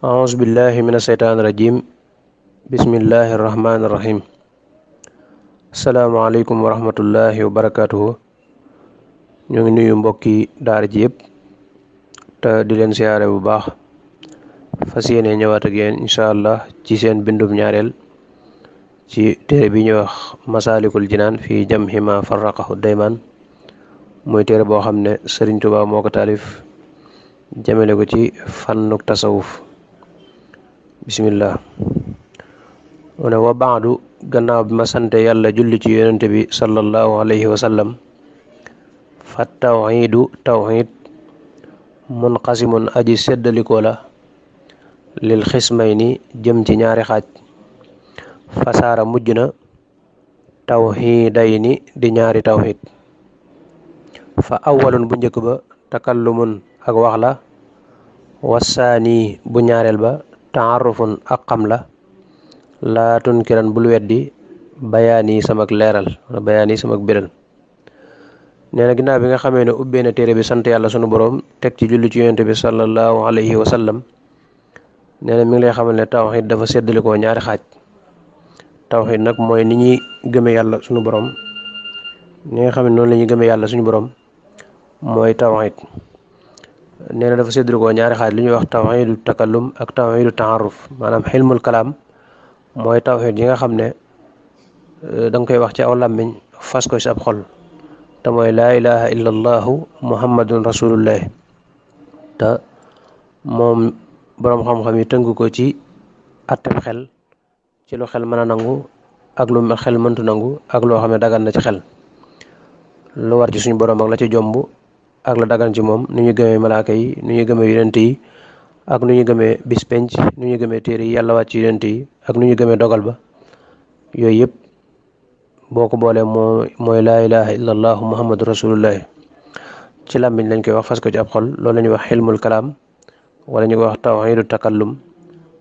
أعوذ بالله من الشيطان الرجيم بسم الله الرحمن الرحيم السلام عليكم ورحمة الله وبركاته ñu ngi nuyu mbokki daara ji yëpp te di leen siyaare bu baax fas yéene ñëwaat ak yéen incha allah ci seen bindum ñaareel ci téere bi ñuy wax Masaalikul Jinaan fi jamhi ma farraqahu daymaan muy téere boo xam ne Sëriñ Tuubaa moo ko taalif jamele ko ci fànnuk tasawuf bismillah mu ne wa baadu gannaaw bi ma sante yàlla julli ci yonente bi sallallahu alayhi wa sallam fa tawxiidu tawxiid munqasimun aji séddalikoo la lil xismayni jëm ci ñaari xaaj fasaara mujj na tawxiidayni di ñaari tawxiid fa awwalun bu njëkk ba takallumun ak wax la wasaani bu ñaareel ba taarufun ak xam la laa tunkiran bul weddi bayaani samak leeral bayaani samak biral nee na ginnaaw bi nga xamee ne ubbee na téere bi sant yàlla sunu boroom teg ci julli ci yonente bi sallallahu alayhi wa sallam nee na mi ngi lay xamal ne tawxiid dafa séddalikoo ñaari xaaj tawxiid nag mooy ni ñuy gëme yàlla sunu boroom ni nga xam ne noonu la ñuy gëme yàlla suñu boroom mooy tawxiid nee na dafa séddalikoo ñaari xaaj li ñuy wax tawxiidu takallum ak tawxiidu taaruf maanaam xilmul kalaam mooy tawxiid yi nga xam ne da nga koy wax ci aw làmmiñ fas ko ci ab xol te mooy laa ilaha illa allahu muhammadun rasulullah te moom boroom xam-xam yi tënk ko ci atteb xel ci lu xel mën a nangu ak lu xel mëntu nangu ak loo xam ne dagan na ci xel lu war ci suñu boroom ak la ci jomb ak la dagan ci moom nu ñu gëmee malaaka yi nu ñu gëmee yonent yi ak nu ñu gëmee bis penc nu ñu gëmee téere yi yàlla wàcc yonent yi ak nu ñu gëmee dogal ba yooyu yëpp boo ko boolee mooy laa ilaha illa allahu muhammadu rasulullah ci làmmiñ lañ koy wax fas ko ci ab xol loolu la ñuy wax xilmul kalaam wala ñu koy wax tawxiidu takallum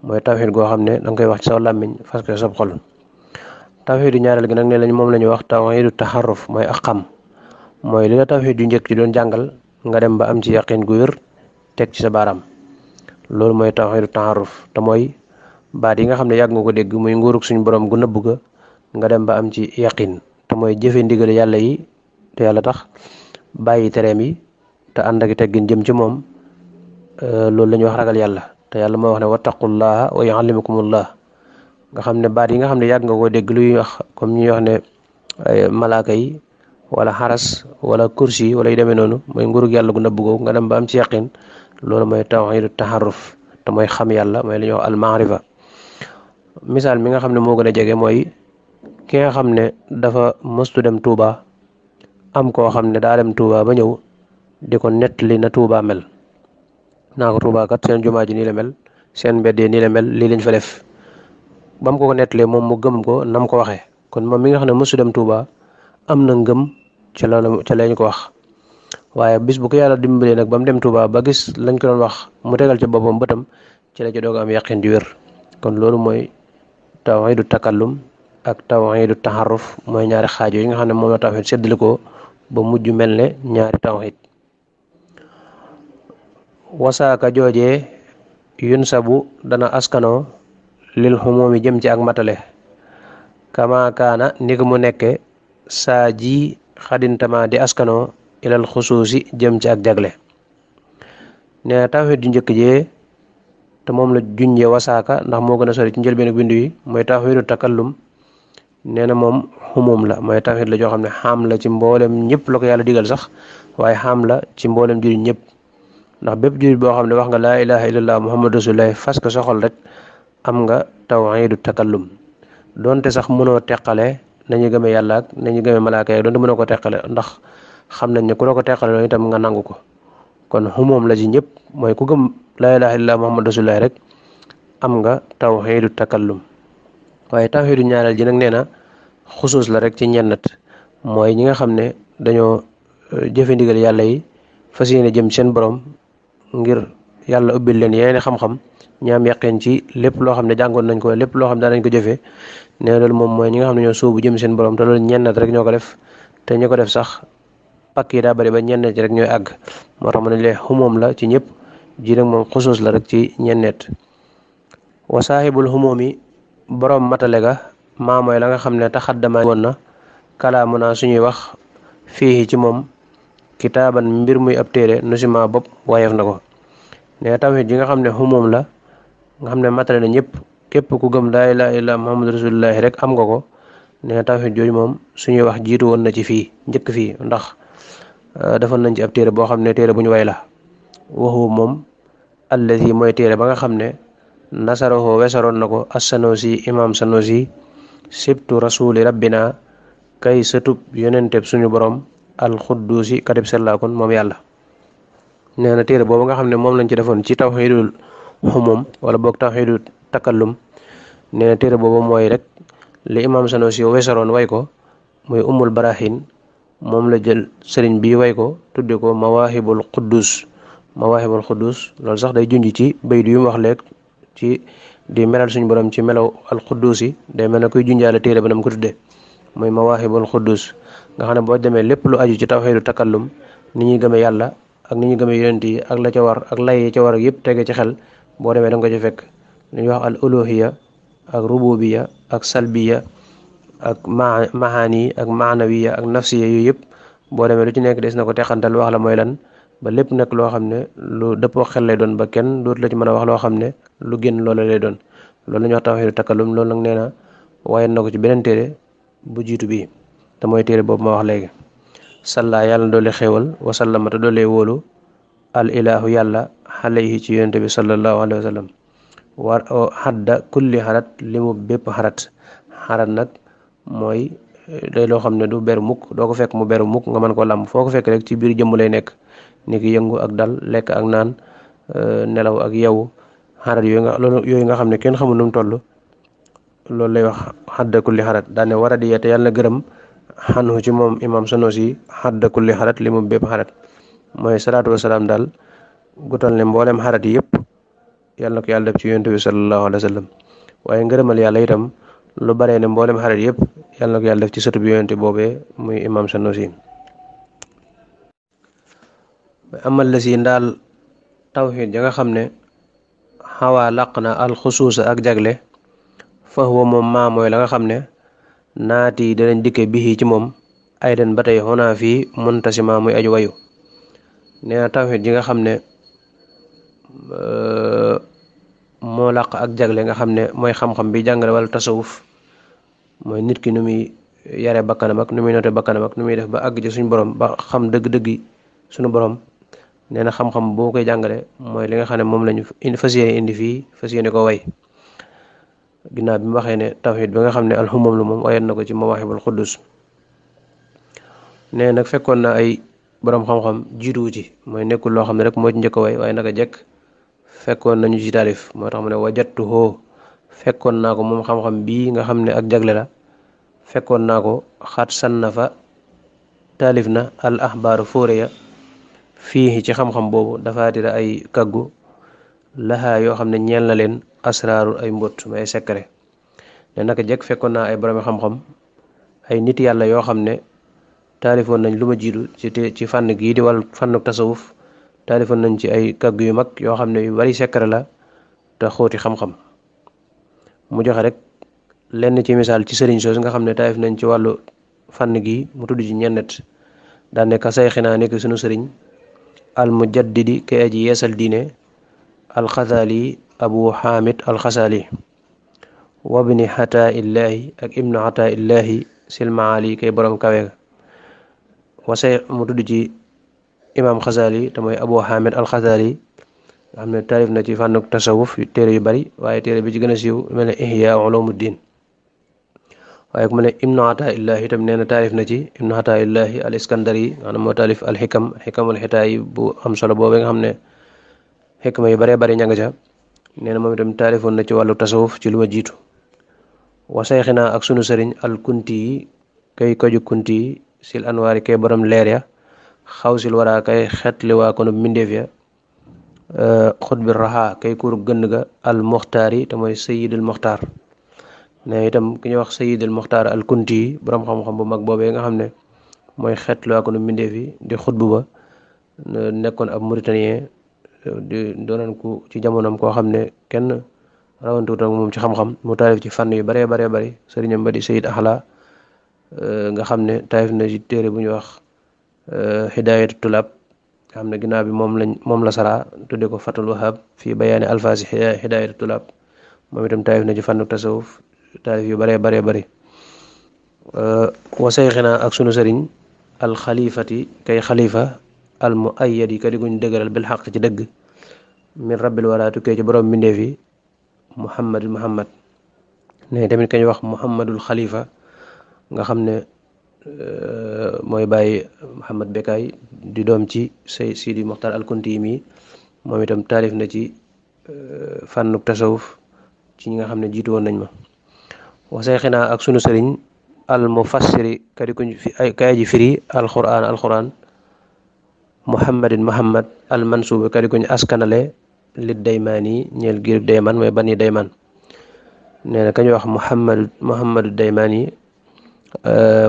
mooy tawxiid goo xam ne da nga koy wax ci saw làmmiñ fas ko ci sab xol tawxiidu ñaareel gi nag ne lañ moom la ñuy wax tawxiidu taxaruf mooy ak xam mooy li la tawxiid yu njëkk ci doon jàngal nga dem ba am ci yaqin gu wér teg ci sa baaraam loolu mooy tawxiidu taxaruf te mooy baat yi nga xam ne yàgg nga ko dégg muy nguurug suñu borom gu nëbb ga nga dem ba am ci yaqin te mooy jëfe ndigal yàlla yi te yàlla tax bàyyi tereem yi te ànd ak teggin jëm ci moom loolu la ñuy wax ragal yàlla te yàlla moo wax ne wattaqullaha wa yuallimukumullah nga xam ne baat yi nga xam ne yàgg nga koo dégg luy wax comme ñuy wax ne malaaka yi wala xaras wala kursi wala yu demee noonu mooy nguurug yàlla gu nëbb googu nga dem ba am ci yaqin loolu mooy tawxiidu taxaruf te mooy xam yàlla mooy li ñuy wax almaarifa misaal mi nga xam ne moo gën a jege mooy ki nga xam ne dafa mëstu dem Touba am koo xam ne daa dem Touba ba ñëw di ko nettali na Touba mel naa ko Touba kat seen jumaa ji nii la mel seen mbedd nii la mel lii lañ fa def ba mu ko nettalee moom mu gëm ko nam ko waxee kon moom mi nga xam ne mëstu dem Touba am na ngëm ca lañ ko wax waaye bis bu ko yàlla dimbalee nag ba mu dem Touba ba gis lañ ko doon wax mu tegal ci boppam bëtam ci la ci doog am yaqin di wér kon loolu mooy tawxiidu takallum ak tawxiidu taxaruf mooy ñaari xaaj yi nga xam ne moom la tawxiid séddale ko ba mujj mel ne ñaari tawxiid wasaaka joojee yunsabu dana askanoo lil xumoomi jëm ci ak matale kama kaana ni ko mu nekke saa ji xadintama di askanoo ilal xusuusi jëm ci ak jagle nee na tawxiid ju njëkk jee te moom la junjee wasaaka ndax moo gën a sori ci njëlbeen ak bindu yi mooy tawxiidu takallum nee na moom xumum la mooy tawxiid la joo xam ne xaam la ci mboolem ñëpp la ko yàlla digal sax waaye xaam la ci mboolem jullit ñëpp ndax bépp jullit boo xam ne wax nga laa ilaha illallah muhammadu rasulullah fas ko soxol rek am nga tawxiidu takallum donte sax mënoo teqale nañu gëmee yàlla ak nañu gëmee malaaka yi donte mënoo ko teqale ndax xam nañ ne ku la ko teqale loolu itam nga nangu ko kon xumum la ci ñëpp mooy ku gëm laa ilaha illallah muhammadu rasulullah rek am nga tawxiidu takallum waaye tawxiidu ñaareel ji nag nee na xusuus la rek ci ñennat mooy ñi nga xam ne dañoo jëfe ndigal yàlla yi fas yéene jëm seen borom ngir yàlla ubbil leen yeneen xam-xam ñaam yaqeen ci lépp loo xam ne jàngoon nañ ko lépp loo xam ne daanañ ko jëfee nee loolu moom mooy ñi nga xam ne ñoo sóobu jëm seen borom te loolu ñennat rek ñoo ko def te ñu ko def sax pakk yi daa bari ba ñennat ci rek ñooy àgg moo tax mu ne lee xumoom la ci ñëpp ji nag moom xusuus la rek ci ñenneet wa saahibul humumi borom matale ga maa mooy la nga xam ne taxaddama woon na kalaamu naa suñuy wax fii ci moom kitaaban mbir muy ab téere nusima bopp wayeef na ko ne tawhid ji nga xam ne humum la nga xam ne matale na ñëpp képp ku gëm laa ilaaha illallaah muhammadu rasulullaahi rek am nga ko ne tawhid jooju moom suñuy wax jiitu woon na ci fii njëkk fii ndax defoon nañ ci ab téere boo xam ne téere bu ñu way la waxu moom allazi mooy téere ba nga xam ne nasarahu wesaroon na ko as-Sanusi imam Sanusi sibtu rasuli rabbina kay sëtub yonenteb suñu borom alxudduusi katib sellaakoon moom yàlla nee na téere boobu nga xam ne moom lañ ci defoon ci tawhidul xumum wala boog tawhidul takallum nee na téere boobu mooy rek li imam Sanusi wesaroon way ko muy umul barahin moom la jël sëriñ bi way ko tudde ko mawahibul quddus loolu sax day junj ci baydu yu mu wax léeg ci di melal suñu borom ci melaw al quddus yi day mel ne kuy junjaale téere ba nam ko tudde muy mawahibul quddus nga xam ne boo demee lépp lu aju ci tawhidu takallum ni ñuy gëmee yàlla ak ni ñuy gëmee yonent yi ak la ca war ak lay ca war ak yëpp tege ci xel boo demee da nga ko ci fekk li ñuy wax al uluhiya ak rububiya ak salbiya ak mahaani ak maanawiya ak nafsiya yooyu yëpp boo demee lu ci nekk des na ko teqantal wax la mooy lan ba lépp nekk loo xam ne lu dëppoo xel lay doon ba kenn dootu la ci mën a wax loo xam ne lu génn loola lay doon loolu la ñuy wax tawhidu takallum loolu nag nee na waaye na ko ci beneen téere bu jiitu bii te mooy téere boobu ma wax léegi salla yàlla doole xéewal wasallama te doole wóolu al ilahu yàlla alayhi ci yonente bi sallallahu alayhi wa sallam war xadda kulli xarat li mu bépp xarat nag mooy day loo xam ne du beru mukk doo ko fekk mu beru mukk nga mën ko làmb foo ko fekk rek ci biir jëmm lay nekk ni ki yëngu ak dal lekk ak naan nelaw ak yeewu xarat yooyu nga xam ne kenn xamul nu mu toll loolu lay wax xadda kulli xarat daane war a di yete yàlla na gërëm xanu ci moom imam Sanusi xadda kulli xarat li mu bépp xarat mooy salaatu wasalaam daal gutal ne mboolem xarat yi yëpp yàlla na ko yàlla def ci yonent bi sallallahu alayhi wa sallam waaye ngërëmal yàlla itam lu baree ne mboolem xarat yëpp yàlla na ko yàlla def ci sëtu bi yonent boobee muy imam Sanusi amal la si ndaal tawhid ja nga xam ne xawaa laq na alxusuusa ak jagle fa huwa moom maa mooy la nga xam ne naati danañ dikke bii ci moom ay den ba tey xonaa fii muntasima muy aju wayu nee na tawhid ji nga xam ne moo laq ak jagle nga xam ne mooy xam-xam bi jàngale wala tasawuf mooy nit ki nu muy yare bakkanam ak nu muy note bakkanam ak nu muy def ba àgg ci suñu borom ba xam dëgg-dëggi suñu borom nee na xam-xam boo koy jàngale mooy li nga xam ne moom lañu fas yéene indi fii fas yéene ko way ginnaaw bi mu waxee ne tawhid bi nga xam ne alxumam lu moom wayen na ko ci mawahibul quddus nee nag fekkoon na ay borom xam-xam jiituwu ci mooy nekkul loo xam ne rek moo ci njëkk a way waaye naka jekk fekkoon nañu ci taalif moo tax mu ne wajattuhu fekkoon naa ko moom xam-xam bii nga xam ne ak jagle la fekkoon naa ko xat sannafa taalif na al axbaaru fóore ya fii ci xam-xam boobu dafa tira ay kaggu laxaa yoo xam ne ñeel na leen asraaru ay mbóot may secret ne naka jekk fekkoon naa ay borom xam-xam ay nit yàlla yoo xam ne taalifoon nañ lu ma jiitu ci fànn gii di wàllu fànnu tasawuf taalifoon nañ ci ay kaggu yu mag yoo xam ne yu bari secret la te xóoti xam-xam mu joxe rek lenn ci misaal ci sëriñ soos nga xam ne taalif nañ ci wàllu fànn gi mu tudd ci ñennet daan ne ka say xinaa nekk sunu sëriñ al mujaddidi kay aji yeesal diine al xasaali abu xaamid al xasaali wabni xataa illaahi ak ibnu xataa illaahi silmaali kay borom kawe wasay mu tudd ci imam xasaali te mooy abu xaamid al xasaali nga xam ne taalif na ci fànn tasawuf téere yu bari waaye téere bi ci gën a siiw mel ne ihya ulumuddin waaye ku mel ne ibnu ataa illaahi itam nee na taalif na ci ibnu ataa illaahi al iskandari nga xam ne moo taalif al xikamul xitaay bu am solo boobu nga xam ne xikma yu baree bari ña nga ca nee na moom itam taalifoon na ci wàllu tasawuf ci lu ma jiitu wasayxinaa ak sunu sëriñ al kunti yi kay koju kunti yi sil anwaari kay borom leer ya xaw sil waraa kay xetli waa kono mbindeef ya xutbi raxa kay kuuru gënn ga al muxtaar yi te mooy sayidul muxtaar ne itam ki ñuy wax sayidul muxtaar al kunti yi borom xam-xam bu mag boobee nga xam ne mooy xetli waa kono mbindeef yi di xutbu ba nekkoon ab mauritanien di doonoon ku ci jamonoom koo xam ne kenn rawantuut ak moom ci xam-xam mu taalif ci fànn yu baree baree bari sëriñam ba di Sayid Axla nga xam ne taalif na ci téere bu ñuy wax Hidaayatu Tulaab nga xam ne ginnaaw bi moom la saraa tudde ko Fathul Wahhab fii bayaani alfaasi Hidaayatu Tulaab moom itam taalif na ci fànnu tasawuf taalif yu baree baree bari wa sayxina ak sunu sëriñ al xalifati kay xalifa al muayyadi ka di guñ dëgëral bil xaq ci dëgg min rabbil wala tukkee ci borom mbindeef yi muhammad ne tamit kañ wax muhammadul xalifa nga xam ne mooy bàyyi muhammad Bekaay di doom ci Sidi Muxtar al Kunti mi moom itam taalif na ci fànnuk tasawuf ci ñi nga xam ne jiitu woon nañ ma wa sayxina ak sunu sëriñ al mufassiri ka di kuñ kay ji firi alquran muhammad al mansuub ka di kuñ askanale li daymaani ñeel giir daymaan mooy bani daymaan nee na kañu wax muhammadu daymaani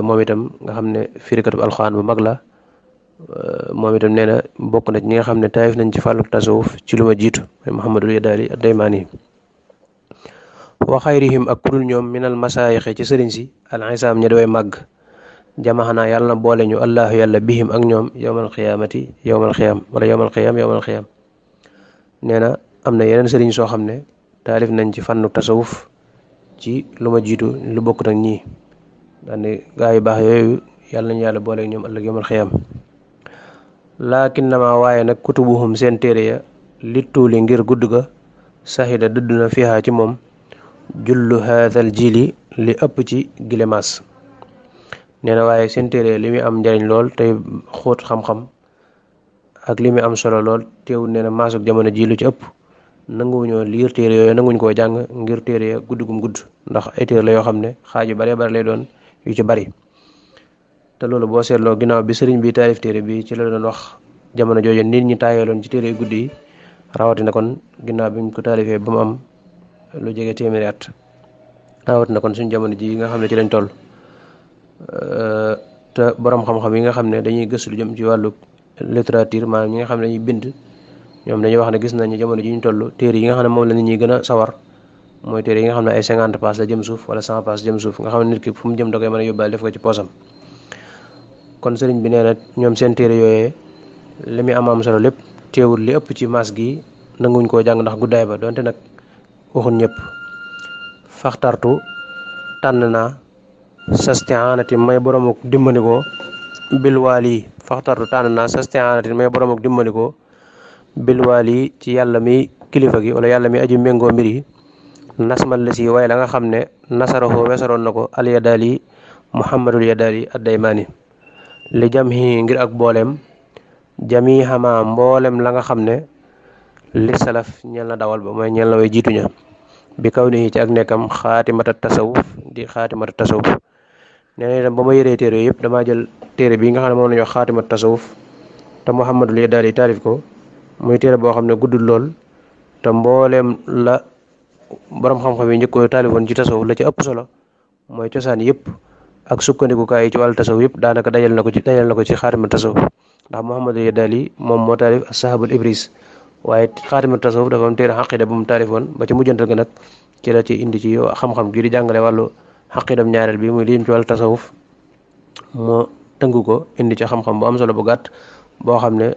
moom itam nga xam ne firikatub alquran bu mag la moom itam nee na bokk na ci ñi nga xam ne taayif nañ ci fàlluk tasawuf ci lu ma jiitu mooy muhammadul yadaali ad daymaani wa xayrihim ak kudul ñoom minal masaayixi ci sëriñ si al isaam ña daway màgg jamaxanaa yàlla na boole ñu allahu yàlla bihim ak ñoom yowmal qiyaam nee na am na yeneen sëriñ soo xam ne taalif nañ ci fànnu tasawuf ci lu ma jiitu lu bokk nag ñii daane gaa yu baax yooyu yàlla nañu yàlla boole ak ñoom ëllëg yowmal qiyaam laakinnama waaye nag kutubuhum seen téere ya li tuuli ngir gudd ga saxida dëdd na fiha ci moom jullu haadal jili li ëpp ci gilemaas nee na waaye seen téere li muy am njariñ lool tey xóot xam-xam ak li muy am solo lool teewul nee na maasuk jamono ji lu ci ëpp nanguwuñoo liir téere yooyu nanguwuñ koo jàng ngir téere ya gudd gum gudd ndax ay téere la yoo xam ne xaaju baree bari lay doon yu ci bari te loolu boo seetloo ginnaaw bi sëriñ bi taalif téere bi ci la doon wax jamono jooju nit ñi taayeeloon ci téere yu gudd yi rawatina kon ginnaaw bi ñu ko taalifee ba mu am lu jege téeméeri at rawatina kon suñu jamono ji nga xam ne ci lañ toll te borom xam-xam yi nga xam ne dañuy gëstu lu jëm ci wàllu littérature maanaam ñi nga xam ne dañuy bind ñoom dañuy wax ne gis nañu jamono ji ñu toll téere yi nga xam ne moom la nit ñi gën a sawar mooy téere yi nga xam ne ay 50 pages la jëm suuf wala 100 pages jëm suuf nga xam ne nit ki fu mu jëm da koy mën a yóbbaale def ko ci poosam kon sëriñ bi nee na ñoom seen téere yooyee li muy am solo lépp teewul li ëpp ci maas gi nanguñ koo jàng ndax guddaay ba donte nag waxun ñëpp faxtartu tànn naa sastianati may boromuk dimbandikoo bilwaali faxtartu tànn naa sastianati may boromuk dimbandikoo bilwaali ci yàlla mi kilifa gi wala yàlla mi aju méngoo mbir yi nasmal la si waaye la nga xam ne nasaraxoo wesaroon na ko al yadaali muhammadul yadaali ad daymaani li jam hi ngir ak booleem jami xama mboolem la nga xam ne li salaf ñeel na dawal ba mooy ñeel na way jiituña bi kaw ni ci ak nekkam xaatimata tasawuf di xaatimata tasawuf nee na itam ba ma yëree téere yëpp damaa jël téere bi nga xam ne moom la ñuy wax xaatimata tasawuf te muhammadul yadaali taalif ko muy téere boo xam ne guddul lool te mbooleem la borom xam-xam yi njëkkoo taalifoon ci tasawuf la ci ëpp solo mooy cosaan yëpp ak sukkandikukaay yi ci wàllu tasawuf yëpp daanaka dajal na ko ci xaatimata tasawuf ndax muhammadul yadaali moom moo taalif as-sahabul ibris waaye xaatimatu tasawuf dafa am téere xaqida bu mu taalifoon ba ci mujjantal ga nag ci la ci indi ci xam-xam gi di jàngale wàllu xaqidam ñaareel bi muy lim ci wàllu tasawuf moo tënku ko indi ci xam-xam bu am solo bu gàtt boo xam ne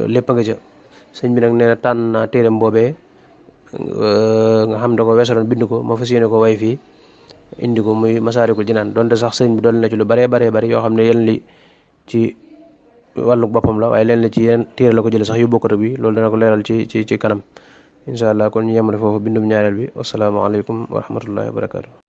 lépp a nga ca sëñ bi nag nee na tànn naa téeram boobee nga xam da ko weesaloon bind ko ma fas yéene ko way fii indi ko muy Masaalikul Jinaan donte sax sëñ bi doon na ci lu baree bari yoo xam ne yéen li ci wàllu boppam la waaye leen la ci yeneen téere la ko jële sax yu bokkatu bi loolu dana ko leeral ci kanam incha allah kon ñu yemale foofu bindum ñaareel bi wasalaamaaleykum wa rahmatullahi wa barakaatu.